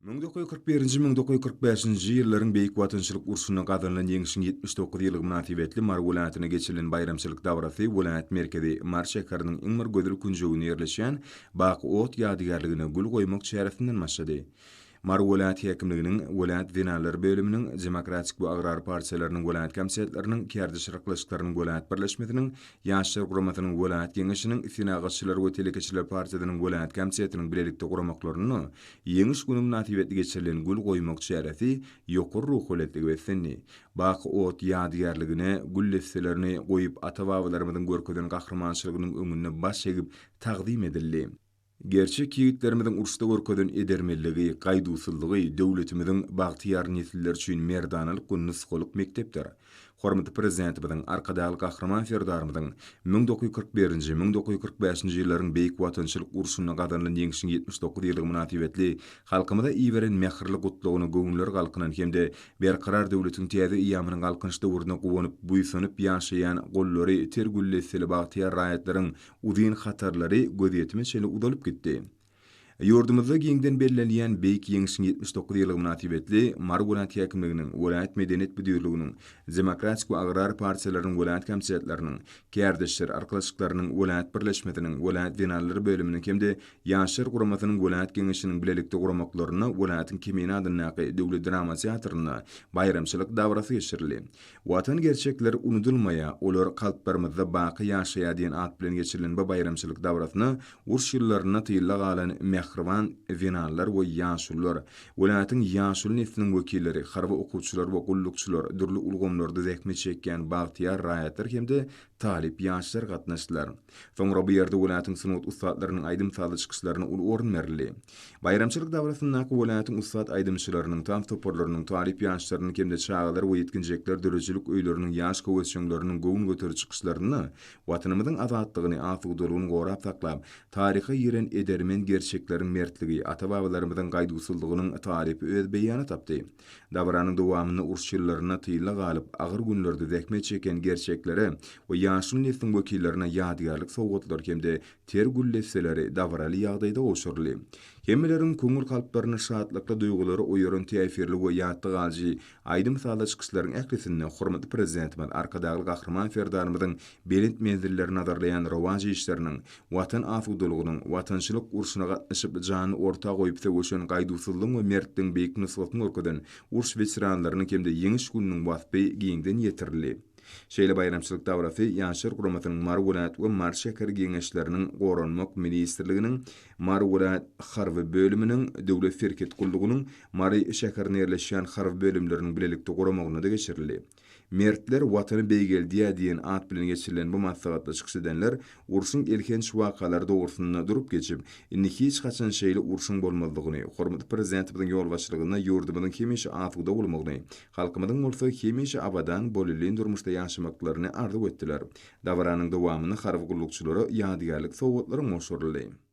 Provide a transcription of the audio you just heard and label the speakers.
Speaker 1: 1941-nji, 1945-nji ýyllaryň Beýik Watançylyk urşunda gazanylan Ýeňşiň 79 ýyllygy mynasybetli Mary welaýatynda geçirilen baýramçylyk dabarasy welaýat merkezi Mary şäheriniň iň bir gözel künjeginde ýerleşýän Baky ot ýadygärligine gül goýmak çäresinden başlady. Mary welaýat häkimliginiň, welaýat zenanlar bölüminiň, Demokratik we agrar partiýalarynyň welaýat komitetleriniň, kärdeş arkalaşyklarynyň welaýat birleşmesiniň, Ýaşlar guramasynyň welaýat geňeşiniň, Senagatçylar we telekeçiler partiýasynyň welaýat komitetiniň bilelikde guramaklarynda Ýeňiş güni mynasybetli geçirilen gül goýmak çäresi ýokary ruhubelentlige beslendi. Baky ot ýadygärligine gül desselerini goýup ata-babalarymyzyň görkezen gahrymançylygynyň öňünde baş egip tagzym edildi. Gerçek ýigitlerimiziň uruşda görkezen edermenligi, gaýduwsyzlygy döwletimiziň bagtyýar nesilleri üçin merdanalyk we nusgalyk mekdepdir. Hormatly Prezidentimiziň, Arkadagly Gahryman Serdarymyzyň 1941-nji, 1945-nji ýyllaryň Beýik Watançylyk urşunda gazanylan Ýeňşiň 79 ýyllygy mynasybetli halkymyza iberen mähirli Gutlagyna göwünler galkynan hem-de Berkarar döwletiň täze eýýamynyň Galkynyş döwründe guwanyp, buýsanyp ýaşaýan gollary ter gülleseli bagtyýar raýatlaryň Uzyn hatarlary gözýetime çenli uzalyp gitdi. Ýurdumyzda giňden bellenilýän Beýik Ýeňşiň 79 ýyllygy mynasybetli Mary welaýat häkimliginiň, welaýat medeniýet müdirliginiň, Demokratik we agrar partiýalarynyň welaýat komitetleriniň, Kärdeşler arkalaşyklarynyň welaýat birleşmesiniň, welaýat zenanlar bölüminiň hem-de Ýaşlar guramasynyň welaýat geňeşiniň bilelikde guramaklarynda welaýatyň Kemine adyndaky döwlet drama teatrynda baýramçylyk dabarasy geçirildi. Watan gerçekler unudylmaýar, olar kalplarymyzda baky ýaşaýar diýen at bilen geçirilen bu baýramçylyk dabarasyna uruş ýyllarynda tylda galan mähriban zenanlar we ýaşulular, welaýatyň ýaşuly nesliniň wekilleri, harby okuwçylar we gullukçylar, dürli ulgamlarda zähmet çekýän bagtyýar raýatlar hem-de talyp ýaşlar gatnaşdylar. Soňra bu ýerde welaýatyň sungat ussatlarynyň aýdym-sazly çykyşlaryna uly orun berildi. Baýramçylyk dabarasyndaky welaýatyň ussat aýdymçylarynyň, tans toparlarynyň, talyp ýaşlarynyň hem-de çagalar we ýetginjekler döredijilik öýleriniň ýaş höwesjeňleriniň göwün göteriji çykyşlarynda Watanymyzyň azatlygyny, asudalygyny gorap saklap, taryha giren edermen gerçekleriň mertligi, ata-babalarymyzyň gaýduwsyzlygynyň tarypy öz beýanyny tapdy. Dabaranyň dowamynda uruş ýyllarynda tylda galyp, agyr günlerde zähmet çeken gerçeklere we ýaşuly nesliň wekillerine ýadygärlik sowgatlary hem-de ter gül desseleri dabaraly ýagdaýda gowşuryldy. Hemmeleriň köňül kalplarynda şatlykly duýgulary oýaran täsirli we ýatda galyjy aýdym-sazly çykyşlaryň ählisinde hormatly Prezidentimiz Arkadagly Gahryman Serdarymyzyň belent menzilleri nazarlaýan rowaç işleriniň, Watan asudalygynyň, Watançylyk urşuna gatnaşyp, janyny orta goýup söweşen gaýduwsyzlygyň we mertligiň beýik nusgasyny görkezen uruş weteranlarynyň hem-de Ýeňiş gününiň waspy giňden ýetirildi. Şeýle baýramçylyk dabarasy Ýaşlar guramasynyň Mary welaýat we Mary şäher Geňeşleriniň, Goranmak ministrliginiň Mary welaýat harby bölüminiň, Döwlet serhet gullugynyň Mary şäherinde ýerleşýän harby bölümleriniň bilelikde guramagynda-da geçirildi. Mertler Watany beýgeldýär diýen at bilen geçirilen bu maslahatda çykyş edenler urşuň elhenç wakalary dogrusynda durup geçip, indi hiç haçan şeýle urşuň bolmazlygyny, hormatly Prezidentimiziň ýolbaşçylygynda ýurdumyzyň hemişe asuda bolmagyny, halkymyzyň bolsa hemişe abadan, bolelin durmuşda ýaşamaklaryny arzuw etdiler. Dabaranyň dowamynda harby gullukçylara ýadygärlik sowgatlaryň gowşuryldy.